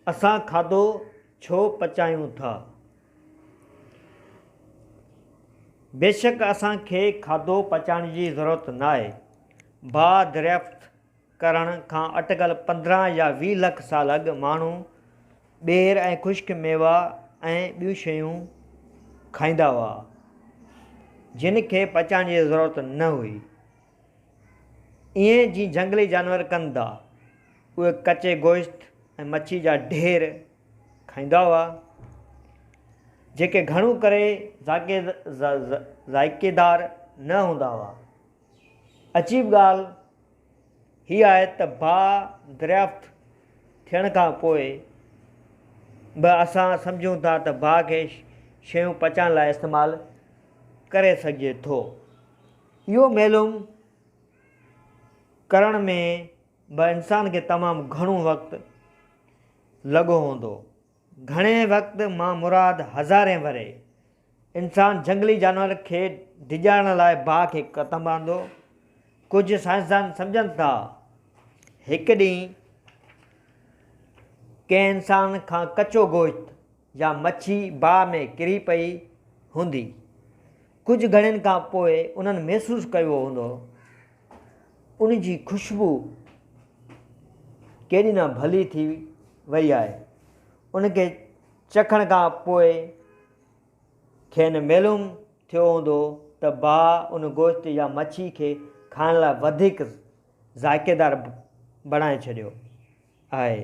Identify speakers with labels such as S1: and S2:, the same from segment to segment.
S1: اسان کاڌو ڇو پچايون ٿا؟ بيشڪ اسان کي کاڌو پچائڻ جي ضرورت ناهي. باهه دريافت ڪرڻ کان اٽڪل 15 يا 20 لک سال اڳ ماڻهو ٻير ۽ خشڪ ميوا ۽ ٻيون شيون کائيندا هئا، جن کي پچائڻ جي ضرورت نه هئي. ائين جيئن جهنگلي جانور ڪن ٿا. اهي ڪچي گوشت ۽ مڇي جا ڍير کائيندا هئا، جيڪي گهڻو ڪري ذائقيدار نه هوندا هئا. عجيب ڳالهه هيء آهي ته باهه دريافت ٿيڻ کان پوء به اسان سمجهون ٿا ته باهه کي شيون پچائڻ لاء استعمال ڪري سگهجي ٿو. اهو معلوم ڪرڻ ۾ به انسان کي تمام گهڻو وقت لڳو هوندو. گهڻي وقت مان مراد هزارين ورهيه. انسان جهنگلي جانورن کي ڊيڄارڻ لاء باهه کي ڪتب آندو. ڪجهه سائنسدان سمجهن ٿا هڪ ڏينهن ڪنهن انسان کان ڪچو گوشت يا مڇي باهه ۾ ڪري پئي هوندي. ڪجهه گهڙين کان پوء انهن محسوس ڪيو هوندو، ان جي خوشبو ڪيڏي نه ڀلي ٿي وئي آهي. ان کي چکڻ کان پوء کين معلوم ٿيو هوندو ته باهه ان گوشت يا مڇي کي کائڻ لاء وڌيڪ ذائقيدار بڻائي ڇڏيو. آهي.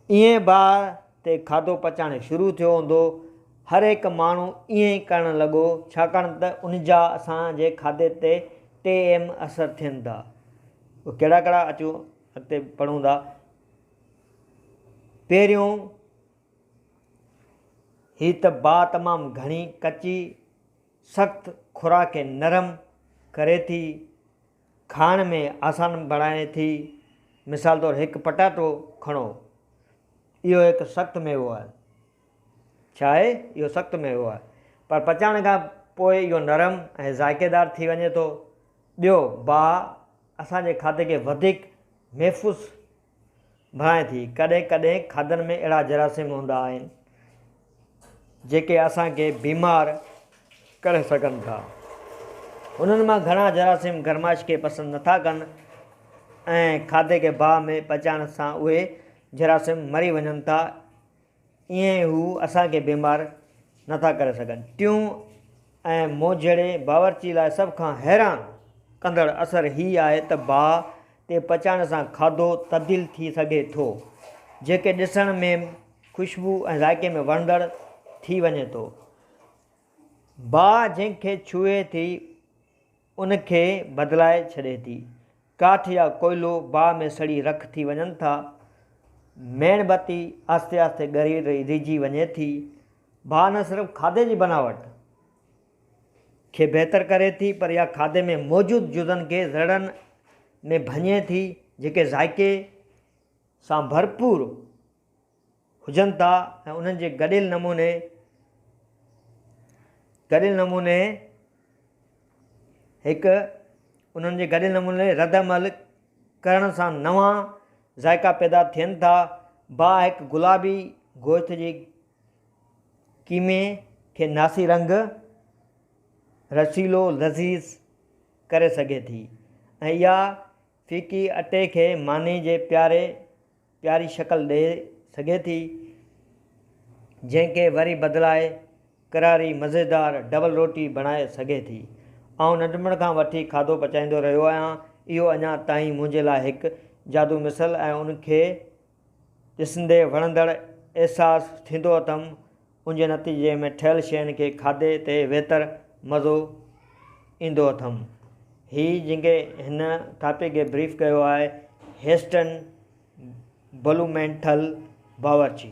S1: ائين باهه تي کاڌو پچائڻ شروع ٿيو هوندو. هر هڪ ماڻهو ائين ئي ڪرڻ لڳو، ڇاڪاڻ ته ان جا اسان جي کاڌي تي ٽي اهم اثر ٿين ٿا. اهي ڪهڙا ڪهڙا اچو اڳتي پڙهون ٿا. پهريون هي ته باهه تمام گهڻي ڪچي سخت خوراڪ کي نرم ڪري ٿي. کائڻ ۾ آسان بڻائي ٿي. مثال طور هڪ پٽاٽو کڻو. اهو هڪ سخت ميوو آهي. ڇا آهي؟ اهو سخت ميوو آهي. پر پچائڻ کان پوء اهو نرم ۽ ذائقيدار ٿي وڃي ٿو. ٻيو، باهه اسان جي کاڌي کي وڌيڪ محفوظ بڻائي ٿي. ڪڏهن ڪڏهن کاڌن ۾ اهڙا جراثيم هوندا آهن، جيڪي اسان کي بيمار ڪري سگهن ٿا. انهن مان گهڻا جراثيم گرمائش کي پسند نٿا ڪن ۽ کاڌي کي باهه ۾ پچائڻ سان اهي جراثيم مري وڃن ٿا. ائين هو اسان کي بيمار نه ٿا ڪري سگهن. ٽيون ۽ مون جهڙي باورچي لاء سڀ کان حيران ڪندڙ اثر هي آهي ته باهه تي پچائڻ سان کاڌو تبديل ٿي سگهي ٿو، جيڪي ڏسڻ ۾ خوشبو ۽ ذائقي ۾ وڻندڙ ٿي وڃي ٿو. باهه جنهن کي ڇهي ٿي ان کي بدلائي ڇڏي ٿي. ڪاٺ يا ڪوئلو باهه ۾ سڙي رک ٿي وڃن ٿا. ميڻ بتي آهستي آهستي ڳري رهجي وڃي ٿي. باهه نه صرف کاڌي جي بناوٽ کي بهتر ڪري ٿي پر اها کاڌي ۾ موجود جزن کي ذرڙن ۾ ڀڃي ٿي جيڪي ذائقي سان ڀرپور هجن ٿا ۽ انهن جي گڏيل نموني گڏيل نموني هڪ انهن جي گڏيل نموني رد عمل ڪرڻ سان نوان ذائقا پيدا ٿين ٿا. باهه هڪ گلابي گوشت جي قيمي کي ناسي رنگ رسيلو لذيذ ڪري سگهي ٿي ۽ اها ڦيڪي اٽي کي ماني جي پياري پياري شڪل ڏئي سگهي ٿي، جنهن کي وري بدلائي ڪراري مزيدار ڊبل روٽي بڻائي سگهي ٿي. آئون ننڍپڻ کان وٺي کاڌو پچائيندو رهيو آهيان. اهو اڃا تائين منهنجي لاء هڪ جادو مثل ۽ ان کي ڏسندي وڻندڙ احساس ٿيندو اٿم. ان جي نتيجي ۾ ٺهيل شين کي کاڌي تي ويتر مزو ايندو اٿم. هي جنهن کي هن ٽاپڪ کي بريف ڪيو آهي هيسٽن بلومينٿل باورچي.